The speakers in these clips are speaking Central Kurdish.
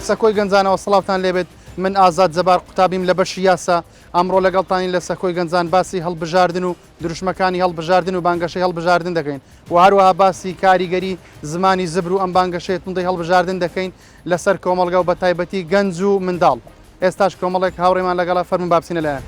سەکۆی گەنجانەوە سڵاوتان لێبێت من ئازاد جەبار قوتابیم لە بەشی یاسا ئەمڕۆ لەگەڵتانین لە سەکۆی گەنجان باسی هەڵبژاردن و دروشمەکانی هەڵبژاردن و بانگەشەی هەڵبژاردن دەکەین و هەروەها باسی کاریگەری زمانی زبر و ئەم بانگەشەیە توندەی هەڵبژاردن دەکەین لەسەر کۆمەڵگا و بەتایبەتی گەنج و منداڵ. ئێستاش کۆمەڵێک هاوڕێمان لەگەڵە فەرموون با بچینە لایان.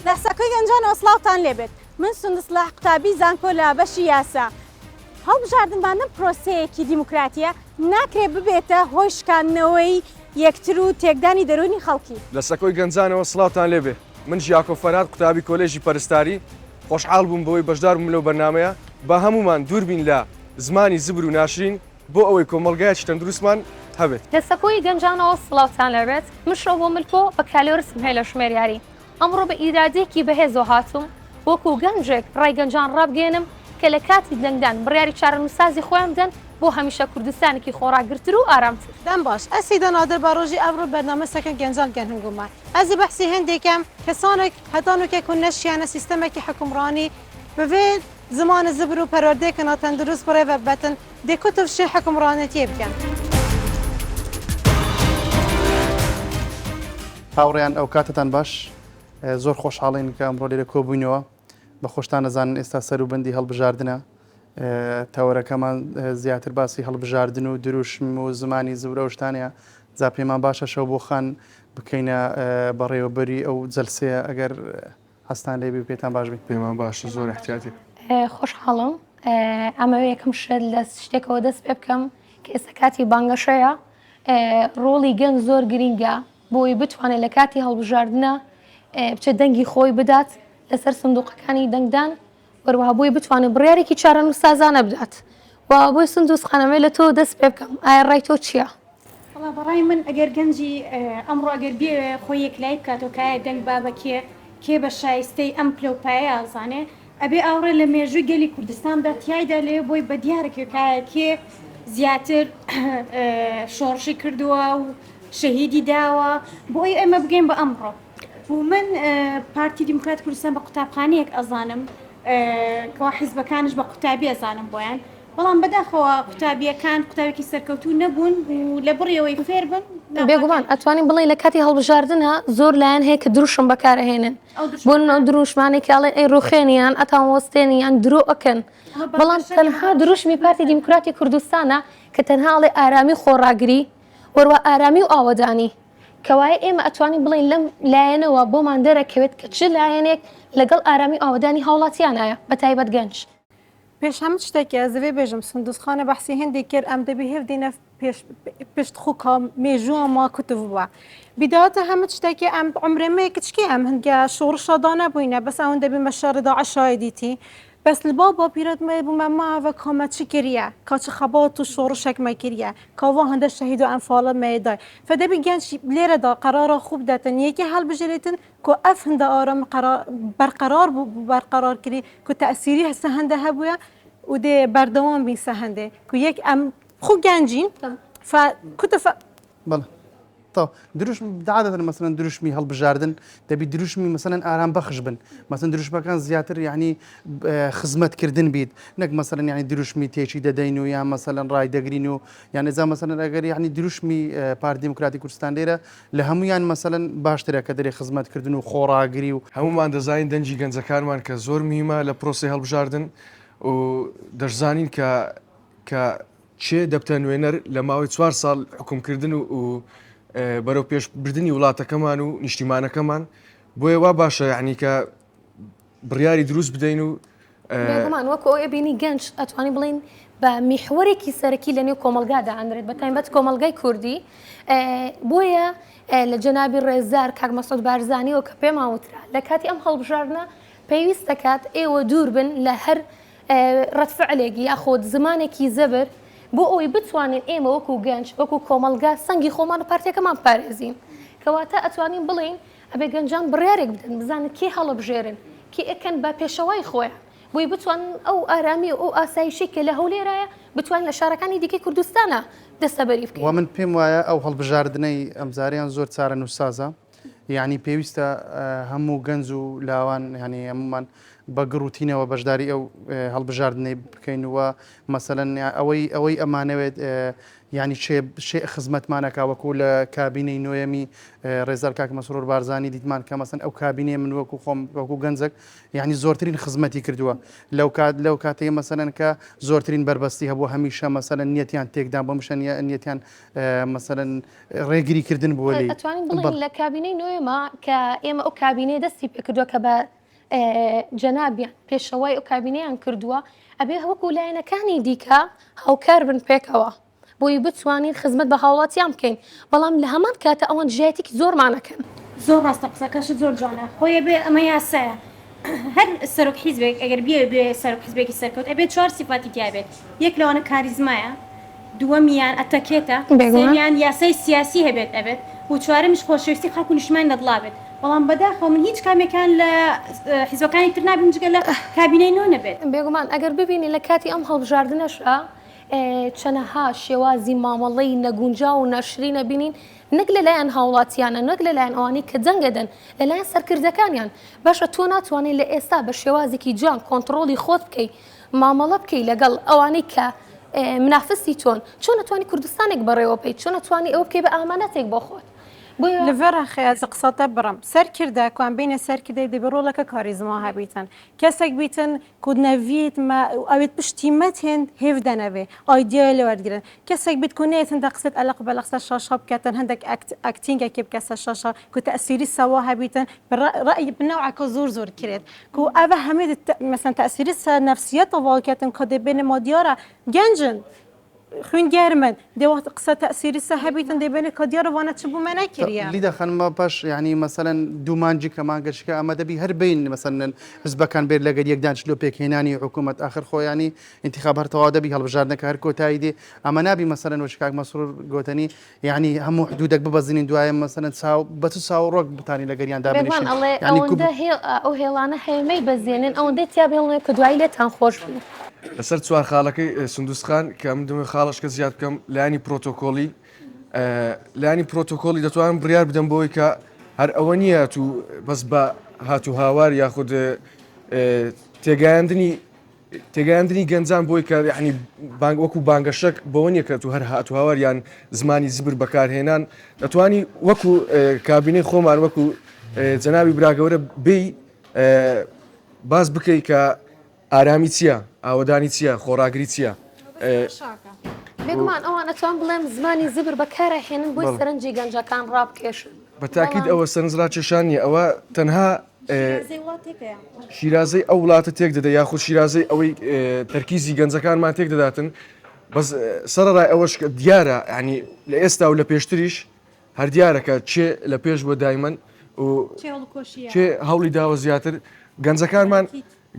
لە سەکۆی گەنجانەوە سڵاوتان لێبێت من سندس سڵاح قوتابی زانکۆ لە بەشی یاسا هەڵبژاردن مادەم پرۆسەیەکی دیموکراتیە ناکرێت ببێتە هۆی شکاندنەوەی یەکتر و تێکدانی دەروونی خەڵکی. لە سەکۆی گەنجانەوە سڵاوتان لێبێ من ژیاکۆ فەرهاد قوتابی کۆلێژی پەرستاری خۆشحاڵ بووم بەوەی بەشدار بووم لەو بەرنامەیە با هەموومان دوور بین لە زمانی زبر و ناشرین بۆ ئەوەی کۆمەڵگایەکی تەندروستمان هەبێت. لە سەکۆی گەنجانەوە سڵاوتان لێبێت من شەوبۆ ملکۆ بەکالۆرسم هەیە لە ژمێریاری ئەمڕۆ بە ئیرادەیەکی بەهێزەوە هاتووم وەکو گەنجێک ڕای گەنجان ڕابگەیەنم کە لە کاتی دەنگدان بڕیاری چارەنووسسازی خۆیان بدەن بۆ هەمیشە کوردستانێکی خۆڕاگرتر و ئارامتر. دەم باش ئەز سیدا نادر بە ڕۆژی ئەمڕۆ بەرنامە سەکن گەنجان گەن هنگومە ئەزی بەحسی هێندێکەم کەسانێک هەتا نوکە کو نەشیانە سیستەمەکی حوکمڕانی بڤێ زمان زبر و پەروەردەیەکە ناتەندروست بڕێڤە ببەتن دێ کوتف شێ حوکمڕانێتیێ بکەن. هاوڕێیان ئەوکاتەتان باش زۆر خۆشحاڵین کە ئەمڕۆ لێرە کۆبووینەوە بە خۆشتان ئەزانن ئێستا سەروبەندی هەڵبژاردنە تەوەرەکەمان زیاتر باسی هەڵبژاردن و دروشم و زمانی زبرە و شتانەیە جا پێمان باشە شەو بۆ خان بکەینە بەڕێوەبەری ئەو جەلسەیە ئەگەر حەزتان لێ بی و پێتان باش بی. پێمان باشە زۆر احتیاطی. خۆشحاڵم ئەمەوێ یەکەم شت لە شتێکەوە دەست پێ بکەم کە ئێستا کاتی بانگەشەیە ڕۆڵی گەنج زۆر گرینگە بۆی بتوانێت لە کاتی هەڵبژاردنە بچێت دەنگی خۆی بدات لەسەر سندوقەکانی دەنگدان وەروەها بۆی بتوانێت بڕیارێکی چارەنووسسازانە بدات و بۆی سندوس خانەمێ لە تۆ دەست پێ بکەم ئایا ڕای تۆ چییە؟ وەڵا بەڕای من ئەگەر گەنجی ئەمڕۆ ئەگەر بیەوێ خۆی یەکلایی بکاتەوە کە ئایا دەنگ با بە کێ، کێ بە شایستەی ئەم پلە و پایە ئەزانێ، ئەبێ ئاوڕێ لە مێژووی گەلی کوردستان بدا تیایدا لەوێ بۆی بەدیارە کە کایە کێ زیاتر شۆڕشی کردووە و شەهیدی داوە بۆ ئەوەی ئێمە بگەین بە ئەمڕۆ و من پارتی دیموکرات کوردستان بە قوتابخانەیەک ئەزانم کەوا حیزبەکانش بە قوتابی ئەزانم بۆیان بەڵام بەداخەوە قوتابیەکان قوتابێکی سەرکەوتوو نەبوون و لە بڕیەوەی فێر بن بێگومان ئەتوانین بڵێین لە کاتی هەڵبژاردنە زۆر لایەن هەیە کە دروشم بەکارئەهێنن بۆ نمونە ئەو دروشمانەی کە ئەڵێن ئەی ڕوخێنی یان ئەتان وەستێنی یان درۆ ئەکەن بەڵام تەنها دروشمی پارتی دیموکراتی کوردستانە کە تەنها ئەڵێ ئارامی و خۆڕاگری وەروا ئارامی و ئاوەدانی کەوایە ئێمە ئەتوانین بڵێین لەم لایەنەوە بۆمان دەرەکەوێت کە چ لایەنێک لەگەڵ ئارامی و ئاوەدانی هاوڵاتیانایە بە تایبەت گەنج. پێش هەموو شتێکی ئەز دەبێ بێژم سندوس خانە بەحسی هێندێک کرد ئەم دەبێ هێف دینە پێش پشت خو کا مێژوو ما کوتف بووە بیداتە هەموو شتێکی ئەم عمرێ مێ کچکی ئەم هەندگە شۆڕشا دانە بووینە بەس ئەون دەبێ مە شەڕ داعشای دیتی بەس لبا باپیرەت مێ بوومە ماوە کامە چ کریە کا چ خەبات و شۆڕشێک مە کریە کاوا هەندە شەهید و ئەنفالە مێ دای فدەبی گەنج لێرەدا قەرارا خوب دەتن یەکی هەڵبژێرێتن کو ئەف هندە ئارام بەرقەرار بوو بەرقەرار کری کو تەئسیری سە هندە هەبووە و دێ بەردەوام بین سە هندێ کو یەک ئەم خو گەنجین ف کوتە ف بەڵێ تەواو دروشم عادەتەن مەسەلەن دروشمی هەڵبژاردن دەبی دروشمی مەسەلەن ئارام بەخش بن مەسەن دروشمەکان زیاتر یعنی خزمەتکردن بیت نەک مەسەلەن یعنی دروشمی تێکی دەدەین و یان مەسەلەن ڕای دەگرین و یان ئێجا مەسەلەن ئەگەر یعنی دروشمی پارتی دیموکراتی کوردستان لێرە لە هەموویان مەسەلەن باشترە کە دەرێ خزمەت کردن و خۆڕاگری و. هەموومان دەزانین دەنگی گەنجەکانمان کە زۆر مهیمە لە پرۆسەی هەڵبژاردن و دەشزانین کە کە کێ دەبتە نوێنەر لە ماوەی چوار ساڵ حوکمکردن و و بەرەو پێش بردنی وڵاتەکەمان و نیشتیمانەکەمان بۆیە وا باشە یعنی کە بڕیاری دروست بدەین و بێگومان وەکو ئەوەی ئەبینی گەنج ئەتوانین بڵێین بە میحوەرێکی سەرەکی لە نێو کۆمەڵگا دائەنرێت بە تایبەت کۆمەڵگای کوردی بۆیە. لە جەنابی ڕێزدار کاک مەسعود بارزانیەوە کە پێمان وترا لە کاتی ئەم هەڵبژاردنە پێویست دەکات ئێوە دوور بن لە هەر ڕەدفعلێک یاخود زمانێکی زەبر بۆ ئەوەی بتوانین ئێمە وەکو گەنج وەکو کۆمەڵگا سەنگی خۆمان و پارتیەکەمان بپارێزین کەواتە ئەتوانین بڵێین ئەبێ گەنجان بڕیارێک بدەن بزانن کێ هەڵەبژێرن کێ ئەکەن بە پێشەوای خۆیان بۆی بتوانن ئەو ئارامی و ئەو ئاسایشەی کە لە هەولێرایە بتوانین لە شارەکانی دیکەی کوردستانا دەستەبەری بکەین. وە من پێم وایە ئەو هەڵبژاردنەی ئەمجارەیان زۆر چارەنووسسازە یانی پێویستە هەموو گەنج و لاوان یانی هەموومان بە گڕ و تینەوە بەشداری ئەو هەڵبژاردنەی بکەین و مەسەلەن ئەوەی ئەوەی ئەمانەوێت یانی چێ شێ خزمەتمان ئەکا وەکو لە کابینەی نۆیەمی ڕێزدار کاک مەسرور بارزانی دیتمان کە مەسەن ئەو کابینەیە من وەکو خۆم وەکو گەنجەک یانی زۆرترین خزمەتی کردووە لەو کات لەو کاتەی مەسەلەن کە زۆرترین بەربەستی هەبوو هەمیشە مەسەلەن نیەتیان تێکدان بۆ مشە نیەتیان مەسەلەن ڕێگری کردن بووە لێی. ئەتوانین بڵێین لە کابینەی نۆیەما کە ئێمە ئەو کابینەیە دەستی پێکردووە کە بە جەنابیان پێشەوای ئەو کابینەیان کردووە ئەبێ وەکو لایەنەکانی دیکە هاوکار بن پێکەوە بۆی بتوانین خزمەت بە هاوڵاتیان بکەین بەڵام لە هەمان کاتە ئەوان دژایەتیکی زۆرمان ئەکەن. زۆر ڕاستە قسەکەشت زۆر جوانە خۆی ئەبێ ئەمە یاسایە هەر سەرۆک حیزبێک ئەگەر بیەوێ بێ سەرۆک حیزبێکی سەرکەوت ئەبێ چوار سیفاتی تیا بێت یەک لەوانە کاریزمایە دووەمیان ئەتەکێتە بێگومان. سێیەمیان یاسای سیاسی هەبێت ئەبێت و چوارەمیش خۆشەویستی خاک و نیشتمانی لە دڵا بێت بەڵام بەداخەوە من هیچ کامێکیان لە حیزبەکانی تر نابینم جگە لە کابینەی نۆ نەبێت. بێگومان ئەگەر ببینی لە کاتی ئەم هەڵبژاردنەشا چەنەها شێوازی مامەڵەی نەگونجاو و ناشرین ئەبینین نەک لەلایەن هاوڵاتیانە نەک لەلایەن ئەوانەی کە دەنگ ئەدەن لەلایەن سەرکردەکانیان باشە تۆ ناتوانێت لە ئێستا بە شێوازێکی جوان کۆنتڕۆڵی خۆت بکەی مامەڵە بکەی لەگەڵ ئەوانەی کە منافسی تۆن چۆن ئەتوانی کوردستانێک بەڕێوە بەیت چۆن ئەتوانی ئەوە بکەی بە ئامانەتێک بۆ خۆت بۆیە لەڤەرا خێ ئەز قسەتە بڕم سەرکردە کو ئەم بینە سەرکردەی دەبی ڕۆڵەکە کاریزما هەبیتن کەسێک بیتن کو نەڤیت مە ئەوێت پشتی مەت هێند هێڤ دەنەڤێ ئایدیای لێ وەرگرن کەسێک بیت کو نەیەتن دە قسەت ئەلق بەلق سەر شاشە بکەتن هەندەک ئەکت ئەکتینگەکی بکە سەر شاشە کو تەئسیری سەوا هەبیتن بە ڕەئی بنەوعەکە زۆر زۆر کرێت کو ئەڤە هەمێ مەسەن تەئسیری سەر نەفسیەتە ڤاکەتن کە دێ بێنە ما دیارە گەنجن خوین گەرمن دێ وەخت قسە تەئسیری سە هەبیتن دێ بێنە کە دیارە وانە چ بوو مە نەکریە. لیدا خانم پاش یانی مەسەلەن دوو مانگی کە مانگەشکە ئەمە دەبی هەر بین مەسەلەن حزبەکان بێت لەگەر یەکدان چلۆ پێکهێنانی حکوومەت ئاخر خۆیانی ئینتیخاب هەر تەواو دەبی هەڵبژاردنەکە هەر کۆتایی دێ ئەمە نابی مەسەلەن وەکی کاک مەسرور گۆتەنی یانی هەموو حدودێک ببەزینین دوایە مەسەلەن چاو بە چ چاوەڕۆک بتانی لەگەریان بێگومان دابنیشین ئەڵێ یانی کو ئەوەندە هێ ئەو هێڵانە هەیە مەیبەزێنن ئەوەندەی تیا بهێڵنەوە کە دوایی لێتان خۆش بوو. لەسەر چوار خاڵەکەی سندوس خان کە من دەمەوێت خاڵەشکە زیاد بکەم لایەنی پرۆتۆکۆڵی لایەنی پرۆتۆکۆڵی دەتوانم بڕیار بدەم بۆی کە هەر ئەوە نییە تو بەس بە هات و هاوار یاخود تێگەیاندنی تێگەیاندنی گەنجان بۆی کە یعنی بانگ وەکو بانگەشەک بەوە نییە کە تو هەر هات و هاوار یان زمانی زبر بەکارهێنان دەتوانی وەکو کابینەی خۆمان وەکو جەنابی براگەورە بێی باس بکەی کە ئارامی چییە؟ ئاوەدانی چییە؟ خۆڕاگری چییە؟ بێگومان ئەوان ئەتوان بڵێم زمانی زبر بەکارئەهێنن بۆی سەرنجی گەنجەکان ڕابکێشن. بە تاکید ئەوە سەرنجڕاکێشان نییە، ئەوە تەنها شیرازەی ئەو وڵاتە تێک دەدە یاخود شیرازەی ئەوەی تەرکیزی گەنجەکانمان تێک دەداتن بەس سەرەڕای ئەوەش دیارە ینی لە ئێستا و لە پێشتریش هەر دیارە کە کێ لە پێش بووە دایمەن و کێ هەوڵی داوە زیاتر گەنجەکانمان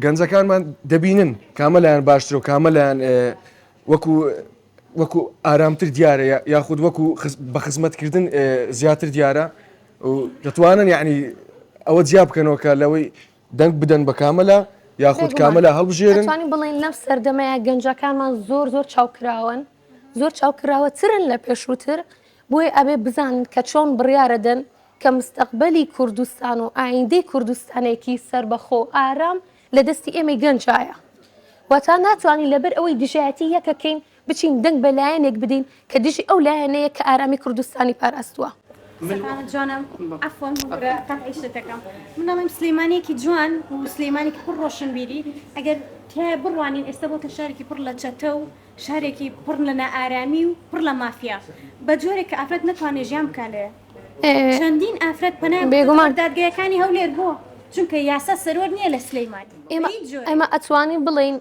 گەنجەکانمان دەبینن کامە لایەن باشترە و کامە لایەن وەکو وەکو ئارامتر دیارە یاخود وەکو بە خزمەتکردن زیاتر دیارە و دەتوانن یعنی ئەوە جیا بکەنەوە کە لەوەی دەنگ بدەن بە کامەلا یاخود کامەلا هەڵبژێرن. ئەتوانین بڵێین لەم سەردەمەیا گەنجەکانمان زۆر زۆر چاوکراوەن زۆر چاوکراوەترن لە پێشووتر بۆیە ئەبێ بزانن کە چۆن بڕیارەدەن کە مستەقبەلی کوردستان و ئایندەی کوردستانێکی سەربەخۆ و ئارام لە دەستی ئێمەی گەنجایە. واتا ناتوانین لەبەر ئەوەی دژایەتی یەکەکەین بچین دەنگ بە لایەنێک بدەین کە دژی ئەو لایەنەیە کە ئارامی کوردستانی پاراستووە. قسەکانت جوانە عەفوەن ببورە قەتعی شتەکەم من ئەڵێم سلێمانیەکی جوان و سلێمانێکی پڕ ڕۆشنبیری ئەگەر تیایا بڕوانین ئێستا بۆتە شارێکی پڕ لە چەتە و شارێکی پڕ لە نائارامی و پڕ لە مافیا بە جۆرێک کە ئافرەت نەتوانێت ژیان بکا لەوێ چەندین ئافرەت پەنایان بردۆتە بێگومان. بەر دادگایەکانی هەولێر بۆ؟ چونکە یاسا سەروەر نییە لە سلیمانی. ئێمە ئێمە ئەتوانین بڵێین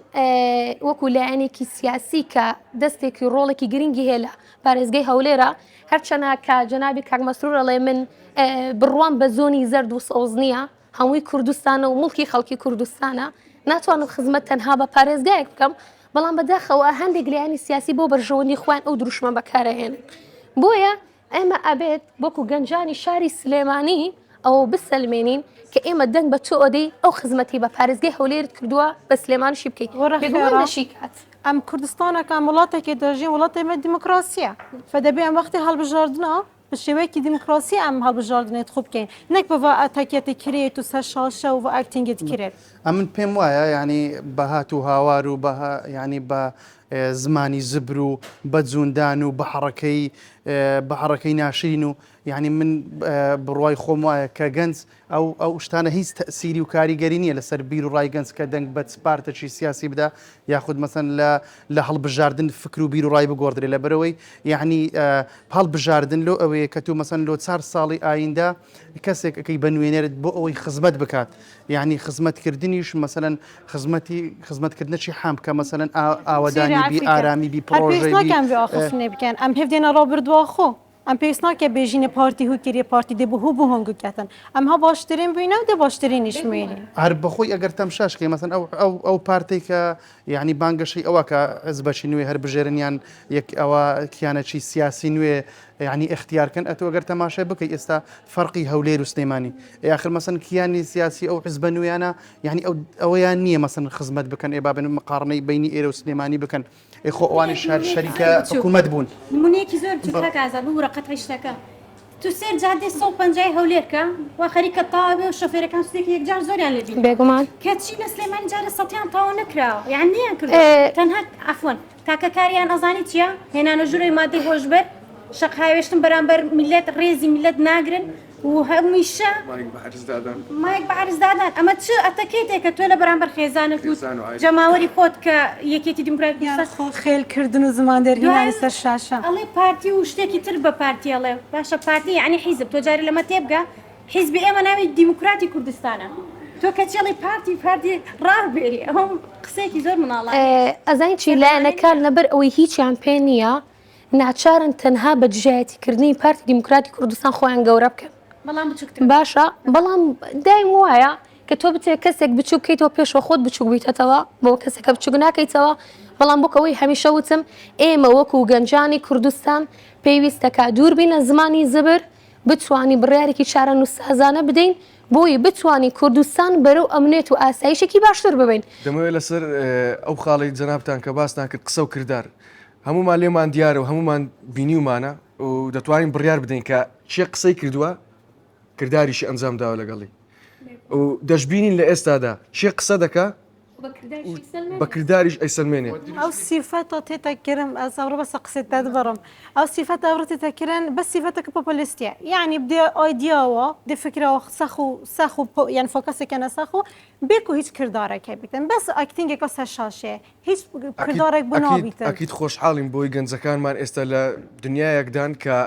وەکو لایەنێکی سیاسی کە دەستێکی و ڕۆڵێکی گرنگی هەیە لە پارێزگەی هەولێرە هەرچەنە کە جەنابی کاک مەسرور ئەڵێ من بڕوام بە زۆنی زەرد و سەوز نییە هەمووی کوردستانە و مڵکی خەڵکی کوردستانە ناتوانم خزمەت تەنها بە پارێزگایەک بکەم بەڵام بەداخەوە هەندێک لایەنی سیاسی بۆ بەرژەوەندی خۆیان ئەو دروشمە بەکارەهێنن بۆیە ئێمە ئەبێت وەکو گەنجانی شاری سلێمانی ئەوە بسەلمێنین کە ئێمە دەنگ بە تۆ ئەدەی ئەو خزمەتی بە پارێزگای هەولێرت کردووە بە سلێمانیشی بکەیت وەرە بێگومان خێرا. دەشی کات. ئەم کوردستانەکە ئەم وڵاتێکی دەژین وڵاتێ مە دیموکراسیە فەدەبێ ئەم وەختی هەڵبژاردنا بە شێوەیەکی دیموکراسی ئەم هەڵبژاردنێت خو بکەین نەک بە ڤا ئەتەکیەتی کرێت و سەر شاشە و ڤا ئەکتینگێت کرێت. ئەمن پێم وایە یانی بە هات و هاوار و بە یانی بە زمانی زبر و بە جوندان و بە حەڕەکەی بە حەڕەکەی ناشرین و یانی من بڕوای خۆم وایە کە گەنج ئەو ئەو شتانە هیچ تەسیری و کاریگەری نییە لەسەر بیر و ڕای گەنج کە دەنگ بە چ پارتەکی سیاسی بدا یاخود مەسەن لە لە هەڵبژاردن فکر و بیر و ڕای بگۆڕدرێ لەبەرەوەی یعنی هەڵبژاردن لۆ ئەوەیە کە تۆ مەسەن لۆ چار ساڵی ئایندە کەسێک ئەکەی بە نوێنەرت بۆ ئەوەی خزمەت بکات یعنی خزمەتکردنیش مەسەلەن خزمەتی خزمەتکردنەکی حام بکە مەسەلەن ئاوەدانی بی ئارامی بی پڕۆژەی بی. ناکەم بێ ئاخفتنێ بکەن ئەم هێف دێنە ڕابردووا خۆ ئەم پێویست ناکە بێژینە پارتی هو کریە پارتی دێ بۆ هو بۆ هۆنگو کەتن ئەم ها باشترین بوینە و دێ باشترینیش موینین. هەر بەخۆی ئەگەر تەمشاش کەی مەسەن ئەو ئەو ئەو پارتەی کە یعنی بانگەشەی ئەوە کە حزبەکی نوێ هەربژێرن یان یەک ئەوە کیانەکی سیاسی نوێ یعنی ئیختیار کەن ئەتۆ ئەگەر تەماشای بکەی ئێستا فەرقی هەولێر و سلێمانی ئێ ئاخر مەسەن کیانی سیاسی ئەو حزبە نوێیانە یعنی ئەو ئەوەیان نییە مەسەن خزمەت بکەن ئێ بابن مقاڕنەی بینی ئێرە و سلێمانی بکەن ئێ خۆ ئەوانیش هەر شەریکە حکوومەت بوون. نمونەیەکی زۆر بچوک کاک ئازاد ببورە قەتعی شتەکە تو سێر جادەی 150 ی هەولێر کە وا خەریکە تەواو بێ و شۆفێرەکان سوودێکی یەکجار زۆریان لێ بینی بێگومان. کەچی لە سلێمانی جارێ سەتیان تەواو نەکراوە یان نیان کردووە تەنها عەفوەن تاکە کاریان ئەزانی چیە؟ هێنانە ژورەوەی مادەی هۆشبەر، شەق هاوێشتن بەرامبەر میللەت، ڕێزی میللەت ناگرن و هەمیشە مایک بە عەرز دادان. مایک بە عەرز دادان ئەمە چ ئەتەکێتێکە تۆ لە بەرامبەر خێزانت و جەماوەری خۆت کە یەکێتی دیموکراتی یان کوردستان خۆ خێل کردن و زمان دەرهێنانی دوای سەر شاشە. ئەڵێ پارتی و شتێکی تر بە پارتی ئەڵێ باشە پارتی یەعنی حیزب تۆ جارێ لەمە تێبگە حیزبی ئێمە ناوی دیموکراتی کوردستانە تۆ کەچی ئەڵێی پارتی پارتی ڕابێری ئەوە قسەیەکی زۆر مناڵانەیە. ئەزانی چی سەرمایە لایەنەکان نییە. لەبەر ئەوەی هیچیان پێ نییە ناچارن تەنها بە دژایەتی کردنی پارتی دیموکراتی کوردستان خۆیان گەورە بکەن بەڵام بچوکتر باشە بەڵام دایم وایە کە تۆ بتەوێت کەسێک بچوک کەیتەوە پێشەوە خۆت بچوک بیتەتەوە بۆ کەسەکە بچوک ناکەیتەوە بەڵام بۆک ئەوەی هەمیشە وتم ئێمە وەکو گەنجانی کوردستان پێویستەکە دوور بین لە زمانی زبر بتوانین بڕیارێکی چارەنووسسازانە بدەین بۆی بتوانین کوردستان بەرەو ئەمنیەت و ئاسایشێکی باشتر ببەین. دەمەوێت لەسەر ئەو خاڵەی جەنابتان کە باستان کرد قسە و کردار هەموومان لێمان دیارە و هەموومان بینیومانە و دەتوانین بڕیار بدەین کە کێ قسەی کردووە کرداریشی ئەنجام داوە لەگەڵی و دەشبینین لە ئێستادا کێ قسە دەکا بە کرداریش ئەیسەلمێنێ. ئەو سیفەتە تێتە کرم ئەز ئەوڕۆ بەسە قسەت تە دبڕم ئەو سیفەتە ئەوڕۆ تێتە کرن بەس سیفەتەکە پۆپۆلیستیە یەعنی بدێ ئایدیاوە بدێ فکرەوە سەخ و سەخ و یان فۆکەسێکەنە سەخ و بێکو هیچ کردارەکە بیتن بەس ئەکتینگێکە سەر شاشەیە هیچ کردارێک بۆ نابیتن. ئەکید خۆشحاڵین بۆی گەنجەکانمان ئێستا لە دنیایەکدان کە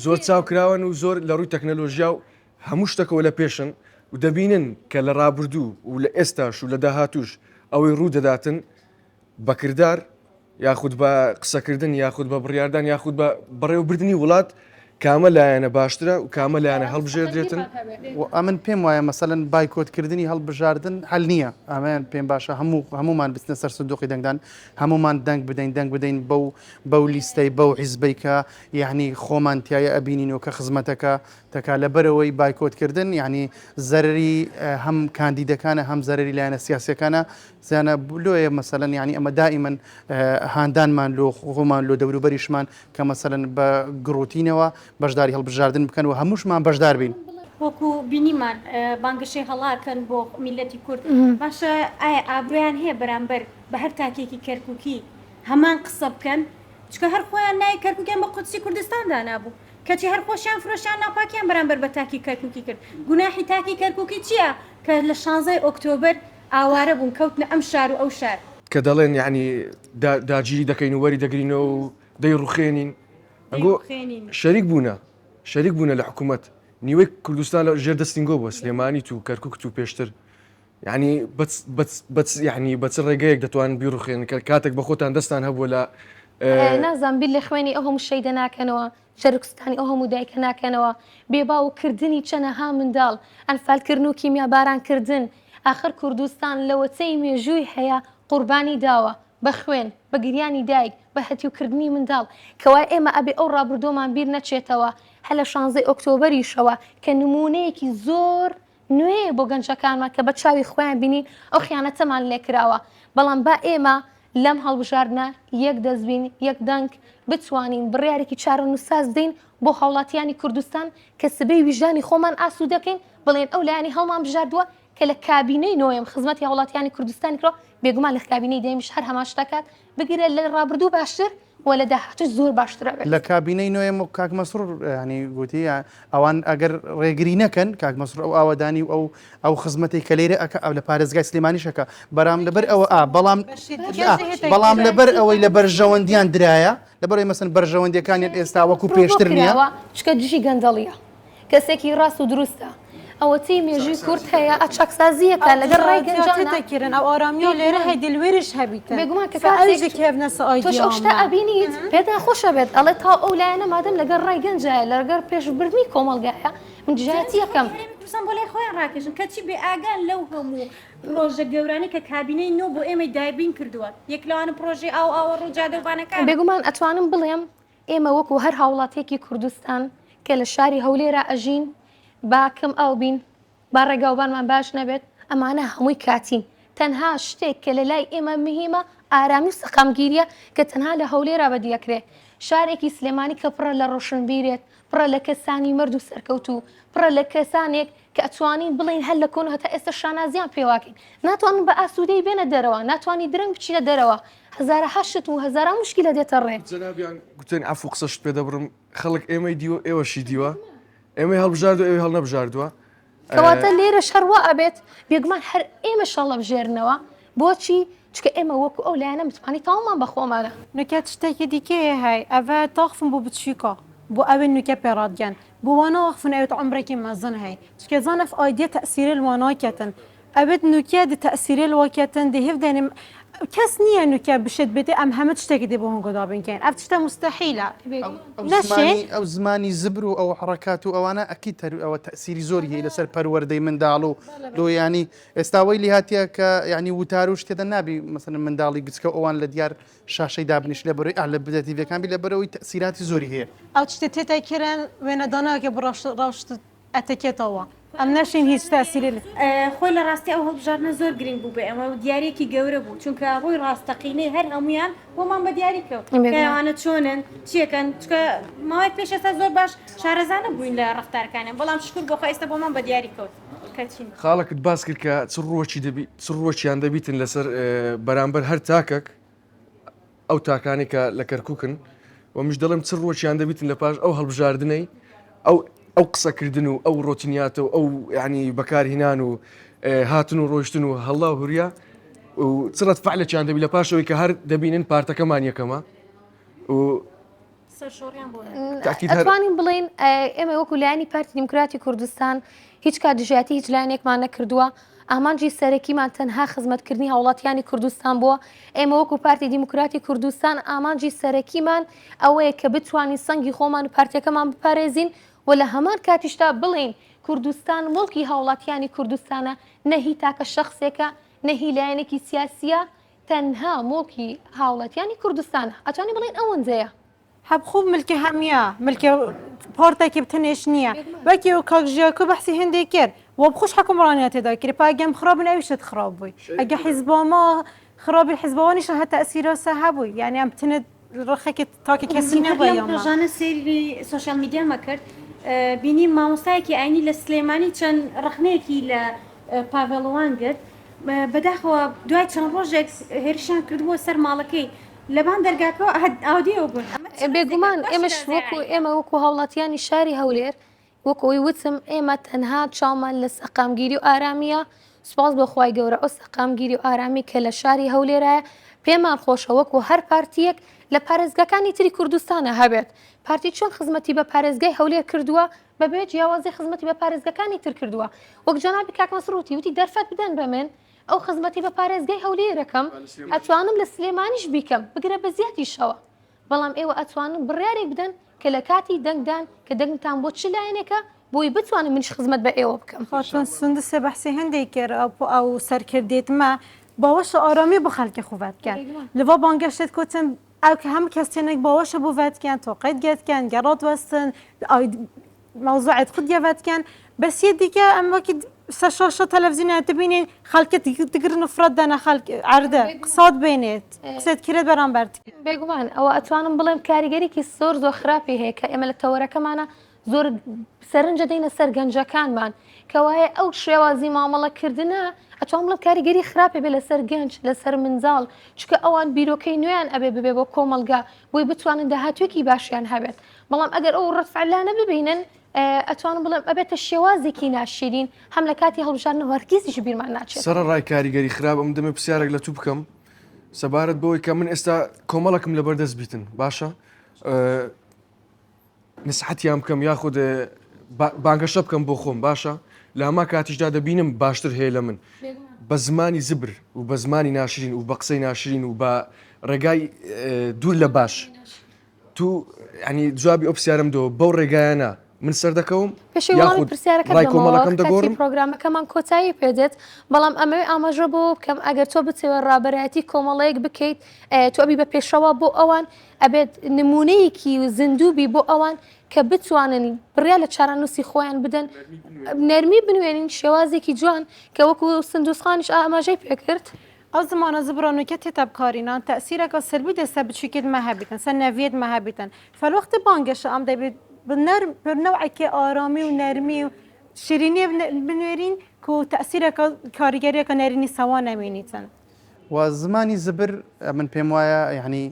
زۆر چاوکراوەن و زۆر لە ڕووی تەکنەلۆژیا و هەموو شتەکەوە لە پێشن و دەبینن کە لە ڕابردوو و لە ئێستاش و لە داهاتووش ئەوەی ڕوو دەداتن بە کردار یاخود بە قسەکردن یاخود بە بڕیاردان یاخود بە بەڕێوەبردنی وڵات کامە لایەنە باشترە و کامە لایەنە هەڵبژێردرێتن. و ئەمن پێم وایە مەسەلەن بایکۆتکردنی هەڵبژاردن حەل نییە ئەمەیان پێم باشە هەموو هەموومان بچنە سەر سندوقی دەنگدان هەموومان دەنگ بدەین دەنگ بدەین بەو بەو لیستەی بەو حیزبەی کە یەعنی خۆمان تیایا ئەبینین و کە خزمەتەکە تەکا لەبەرئەوەی بایکۆت کردن یانی زەرەری هەم کاندیدەکانە هەم زەرەری لایەنە سیاسیەکانە زیانە لۆیە مەسەلەن یانی ئەمە دائیمەن هاندانمان لۆ خۆمان لۆ دەوروبەریشمان کە مەسەلەن بە گڕوتینەوە بەشداری هەڵبژاردن بکەن و هەمووشمان بەشدار بین. وەکو بینیمان بانگەشەی هەڵە ئەکەن بۆ میللەتی کورد باشە ئایا ئابرویان هەیە بەرامبەر بە هەر تاکێکی کەرکوکی هەمان قسە بکەن چونکە هەر خۆیان ناوی کەرکوکیان بە قودسی کوردستان دانابوو کەچی هەر خۆشیان فرۆشیان ناپاکیان بەرامبەر بە تاکی کەرکوکی کرد گوناحی تاکی کەرکوکی چیە کە لە شانزەی ئۆکتۆبەر ئاوارە بوون کەوتنە ئەم شار و ئەو شار. کە دەڵێن یەعنی داگیری دەکەین و وەری دەگرینەوە و دەیڕوخێنین ئەنگۆ شەریک بوونە شەریک بوونە لە حکوومەت. نیوەی کوردستان لە ژێر دەستینگۆ بووە سلێمانی تو کەرکک تو پێشتر یعنی بەچ بەچ بەچ یعنی بە چ ڕێگەیەک دەتوانن بیڕوخێنن کە کاتێک بە خۆتان دەستان هەبووە لە نازانم بیر لە خوێنی ئەو هەموو شەیدە ناکەنەوە چەرکستانی ئەو هەموو دایکە ناکەنەوە بێباوک کردنی چەنەها منداڵ ئەنفالکردن و کیمیاباران کردن ئاخر کوردستان لەوەتەی مێژووی هەیە قوربانی داوە بە خوێن بە گریانی دایک بە هەتیو کردنی منداڵ کەوایە ئێمە ئەبێ ئەو ڕابردووەمان بیر نەچێتەوە هەر لە شانزەی ئۆکتۆبەریشەوە کە نموونەیەکی زۆر نوێیە بۆ گەنجەکانمان کە بە چاوی خۆیان بینین ئەو خیانەتەمان لێکراوە، بەڵام با ئێمە لەم هەڵبژاردنە یەک دەست بین، یەک دەنگ بتوانین بڕیارێکی چارەنووسساز بدەین بۆ هاوڵاتیانی کوردستان کە سبەی ویژدانی خۆمان ئاسوودەکەین بڵێن ئەو لایەنەی هەڵمان بژاردووە کە لە کابینەی نۆیەم خزمەتی هاوڵاتیانی کوردستانی کردووە، بێگومان لە کابینەی دەیەمیش هەر هەمان شت دەکات، بگرە لە ڕابردوو باشتر و لە داهاتووش زۆر باشتر ئەبێت. لە کابینەی نۆیەم وەک کاک مەسرور یانی گوتی ئەوان ئەگەر ڕێگری نەکەن کاک مەسرور ئەو ئاوەدانی و ئەو ئەو خزمەتەی کە لێرە ئەکا لە پارێزگای سلێمانیش ئەکا بەرام لەبەر ئەوە ئا بەڵام بەڵام لەبەر ئەوەی لە بەرژەوەندیان درایە لەبەر ئەوەی مەسەن بەرژەوەندیەکانیان ئێستا وەکو پێشتر نییە چونکە دژی گەندەڵیە. کەسێکی ڕاست و دروستە. ئەوەتەی مێژووی کورد هەیە ئە چاکسازییەکە لەگەڵ ڕای گەنجانە. کردن ئەو ئارامیە لێرە هەی دلوێرش هەبیتن بێگومان کە کاتێک تۆش ئەو شتە ئەبینیت پێت ناخۆشە بێت ئەڵێ تا ئەو لایەنە مادەم لەگەڵ ڕای گەنجایە لەگەڵ پێشبردنی کۆمەڵگایە من دژایەتی ئەکەم. کوردستان بۆ لای خۆیان ڕاکێشن کەچی بێ ئاگان لەو هەموو پڕۆژە گەورانەی کە کابینەی نۆ بۆ ئێمەی دابین کردووە یەک لەوانە پڕۆژەی ئاو ئاوەڕۆ جادە و بانەکانە. بێگومان ئەتوانم بڵێم ئێمە وەکو هەر هاوڵاتیەکی کوردستان کە لە شاری هەولێرا ئەژین با کەم ئاو بین با ڕێگاوبانمان باش نەبێت ئەمانە هەمووی کاتین تەنها شتێک کە لە لای ئێمە مهیمە ئارامی و سەقامگیریە کە تەنها لە هەولێرا بەدی ئەکرێ شارێکی سلێمانی کە پڕە لە ڕۆشنبیرێت پڕە لە کەسانی مەرد و سەرکەوتوو پڕە لە کەسانێک کە ئەتوانین بڵێین هەر لە کۆن هەتا ئێستا شانازیان پێواکەین ناتوانن بە ئاسوودەی بێنە دەرەوە ناتوانانی درەنگ بچینە دەرەوە هەزارەها شت و هەزاران موشکیلە دێتە ڕێ. جەنابیان گوتن عەفو قسەشت پێ دەبڕم خەڵک ئێمەی دیوە ئێوەشی دیوە ئێمەی هەڵبژاردوە ئێوەی هەڵنەبژاردوە. کەواتە لێرەش هەر وا ئەبێت بێگومان هەر ئێمەش هەڵەبژێرنەوە بۆچی چونکە ئێمە وەکو ئەو لایەنە متمانەی تەواومان بە خۆمانە. نوکە تشتێکی دیکەیە هەی ئەڤە تاخفن بۆ بچویکا بۆ ئەوێ نوکە پێ ڕادگەن بۆ وانا ئاخفن ئەوێت عومرێکی مەزن هەی چونکە زان ئەف ئایدیە تەئسیرێ لوا ناکەتن ئەوێت نوکە دی تەئسیرێ لوا کەتن دی هێف دەنێ کەس نییە نوکە بشێت بێتێ ئەم هەمە تشتێکی دی بۆ هونگۆ دابین کەین ئەف تشتە موستەحیلە نەشێ. ئەو زمانی زبر و ئەو حەڕەکات و ئەوانە ئەکید ئەوە تەئسیری زۆری هەیە لەسەر پەروەردەی منداڵ و لۆ یانی ئێستا وەی لێهاتیە کە یانی وتار و شتێدە نابی مەسەلەن منداڵی گچکە و ئەوان لە دیار شاشەی دابنیش لەبەرەوەی ئا لە بدە تیڤەکان بی لەبەرەوەی تەئسیراتی زۆری هەیە. ئەو تشتە تێتە کرن وێنە داناکە بۆ ڕەوشت ڕەوشت ئەتەکێتەوە ئەم نەشین هیچ تاسیری لە. خۆی لە ڕاستی ئەو هەڵبژاردنە زۆر گرنگ بوو بۆ ئێمە و دیاریەکی گەورە بوو چونکە ڕووی ڕاستەقینەی هەر هەموویان بۆمان بە دیاری کەوت کە ئەوانە چۆنن چیەکەن چونکە ماوەیەک پێش ئێستا زۆر باش شارەزا نەبووین لە ڕەفتارەکانیان بەڵام شکور بۆ خوا ئێستا بۆمان بە دیاری کەوت کە چین. خاڵەکت باس کرد کە چ ڕووەکی دەبی چ ڕووەکیان دەبیتن لەسەر بەرامبەر هەر تاکەک ئەو تاکانەی کە لە کەرکوکن و منیش دەڵێم چ ڕووەکیان دەبیتن لە پاش ئەو هەڵبژاردنەی ئەو ئەو قسەکردن و ئەو ڕۆتینیاتە و ئەو ینی بەکارهینان و هاتن و ڕۆشتن و هەڵا و هوریا و چ ڕەت فعلێکیان دەبی لە پاشەوەی کە هەر دەبینن پارتەکەمان یەکەمە و ئەتوانین بڵێین ئێمە وەکو لایەنی پارتی دیموکراتی کوردستان هیچ کات دژایەتی هیچ لایەنێکمان نەکردووە ئامانجی سەرەکیمان تەنها خزمەتکردنی هاوڵاتیانی کوردستان بووە ئێمە وەکو پارتی دیموکراتی کوردستان ئامانجی سەرەکیمان ئەوەیە کە بتوانین سەنگی خۆمان و پارتیەکەمان بپارێزین و لە هەمان کاتیشدا بڵێین کوردستان موڵکی هاوڵاتیانی کوردستانە نە هی تاکە شەخسێکە نە هی لایەنێکی سیاسیە تەنها موڵکی هاوڵاتیانی کوردستانە ئەتوانین بڵێین ئەوەندەیە. هەب خوب ملکی هەمیە ملکی پارتێکی بتنێش نییە وەکی و کاک ژیاکو بەحسی هندێک کرد وە بخوش حکومڕانیا تێدا کرد پا ئەگەم خرابن ئەویشت خراب بووی ئەگە حیزباما خرابی حیزبەوانیش هە تەئسیرا سە هەبووی یعنی ئەم بتنێت ڕخێکی تاکە کەسی نەبووە لەم ڕۆژانە سەیری سۆشیال میدیامە کرد بینیم مامۆستایەکی ئاینی لە سلێمانی چەند ڕەخنەیەکی لە پاڤێڵوان گرت بەداخەوە دوای چەند ڕۆژێک هێرشیان کردبووە سەر ماڵەکەی لەبان دەرگاکەوە ئاودیو بوون. بێگومان ئێمەش وەکو ئێمە وەکو هاوڵاتیانی شاری هەولێر وەکو ئەوەی وتم ئێمە تەنها چاومان لە سەقامگیری و ئارامیە سوپاس بۆ خوای گەورە ئەو سەقامگیری و ئارامی کە لە شاری هەولێرایە پێمان خۆشە وەکو هەر پارتیەک لە پارێزگاکانی تری کوردستانە هەبێت. پارتی چۆن خزمەتی بە پارێزگای هەولێر کردووە، بەبێ جیاوازی خزمەتی بە پارێزگاکانی تر کردووە. وەک جەنابی کاک مەسرور وتی، وتی دەرفەت بدەن بە من ئەو خزمەتی بە پارێزگای هەولێر ئەکەم، ئەتوانم لە سلێمانیش بیکەم، بگرە بە زیادیشەوە. بەڵام ئێوە ئەتوانن بڕیارێک بدەن کە لە کاتی دەنگدان کە دەنگتان بۆ چ لایەنێکە بۆی بتوانم منیش خزمەت بە ئێوە بکەم. خاتون سندسێ بەحسی هەندێک کرد ئەو ئەو سەرکردێت مە باوەشە ئارامی بۆ خەلکی خو ڤەتکەن لڤا بانگەشێت کوتن ئەو کە هەم کەس تێنێک باوەشە بۆ ڤەتکەن تاقێت گەتکەن گەڕات وەستن ئاید مەوزوعێت خود گەڤەتکەن بەس یە دیکە ئەم وەکی سەر شاشە تەلەفزیونە تبینین خەلکە تگرن و فرەت دەنە خەلک عەردە قسات بێنێت قسێت کرێت بەرامبەر بێگومان ئەوە ئەتوانم بڵێم کاریگەریکی زۆر زۆر خراپی هەیە کە ئێمە لە تەوەرەکەمانە زۆر سەرنج دەینە سەر گەنجەکانمان کەوایە ئەو شێوازی مامەڵەکردنە ئەتوانم بڵێم کاریگەری خراپێ بێ لەسەر گەنج لەسەر منداڵ چونکە ئەوان بیرۆکەی نوێیان ئەبێ ببێ بۆ کۆمەڵگا بۆی بتوانن داهاتوێکی باشیان هەبێت بەڵام ئەگەر ئەو ڕەتفعلانە ببینن ئەتوانم بڵێم ئەبێتە شێوازێکی ناشیرین هەم لە کاتی هەڵبژاردنەوە هەرگیزیش بیرمان ناچێت. سەرەڕای کاریگەری خراپ ئەم دەمێ پرسیارێک لە تو بکەم سەبارەت بەوەی کە من ئێستا کۆمەڵێکم لەبەردەست بیتن باشە نسحەتیان بکەم یاخود بانگەشە بکەم بۆ خۆم باشە لە هەما کاتیشدا دەبینم باشتر هەیە لە من بە زمانی زبر و بە زمانی ناشرین و بە قسەی ناشرین و بە ڕێگای دوور لە باش تو ینی جوابی ئەو پرسیارم دۆ بەو ڕێگایانە من سەردەکەوم پێشی وەڵامی پرسیارەکەت ڕای دەمەوە کۆمەڵەکەم کاتی دەگۆڕم پرۆگرامەکەمان کۆتایی پێدێت بەڵام ئەمەوێ ئاماژە بۆ بکەم ئەگەر تۆ بتەوێت ڕابەرایەتی کۆمەڵەیەک بکەیت تۆ ئەبی بە پێشەوا بۆ ئەوان ئەبێت نمونەیەکی زیندوو بی بۆ ئەوان کە بتوانن بڕیار لە چارەنووسی خۆیان بدەن نەرمی بنوێنین شێوازێکی جوان کە وەکو سندوسخانیش ئاماژەی پێکرد. ئەو زمانە زبرانوکە تێتە بکارینان تەئسیرەکە سلبی دە سەر بچوکێت مە هەبیتن سەر نەڤیەت مە هەبیتن فەلوەختی بانگەشە ئەم دەبێت بە نەرم بە نەوعێکی ئارامی و نەرمی و شیرینیە بنوێرین کو تەئسیرەکە کاریگەریەکە نەرینی سەوا نەمینیتن. و زمانی زبر من پێم وایە یعنی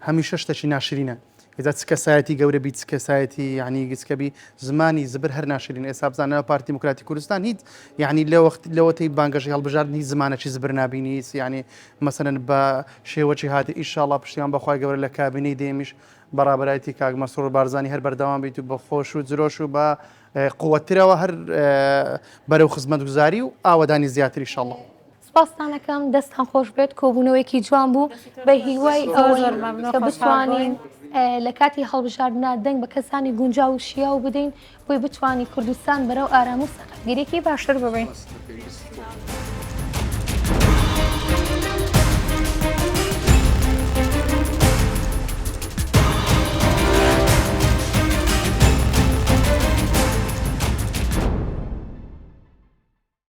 هەمیشە شتەکی ناشرینە ئێجا چ کەسایەتی گەورە بی چ کەسایەتی یعنی گچکە بی زمانی زبر هەر ناشرین ئێستا بزانە ناو پارتی دیموکراتی کوردستان هیچ یعنی لە وەخت لەوەتەی بانگەشەی هەڵبژاردن هیچ زمانەکی زبر نابینی هیچ یعنی مەسەلەن بە شێوەکی هاتی ئیشاڵا پشتیوان بەخوای گەورە لە کابینەی دێمیش بە ڕابەرایەتی کاک مەسرور بارزانی هەر بەردەوام بیت و بە خۆش و جرۆش و بە قوتترەوە هەر بەرەو خزمەتگوزاری و ئاوەدانی زیاتر ئیشاڵا. سوپاستان ئەکەم دەستان خۆش بێت کۆبوونەوەیەکی جوان بوو بە هیوای ئەوەی کە بتوانین لە کاتی هەڵبژاردنا دەنگ بە کەسانی گونجاو و شیاو بدەین بۆی بتوانین کوردستان بەرەو ئارام و سەقامگیریی باشتر ببەین.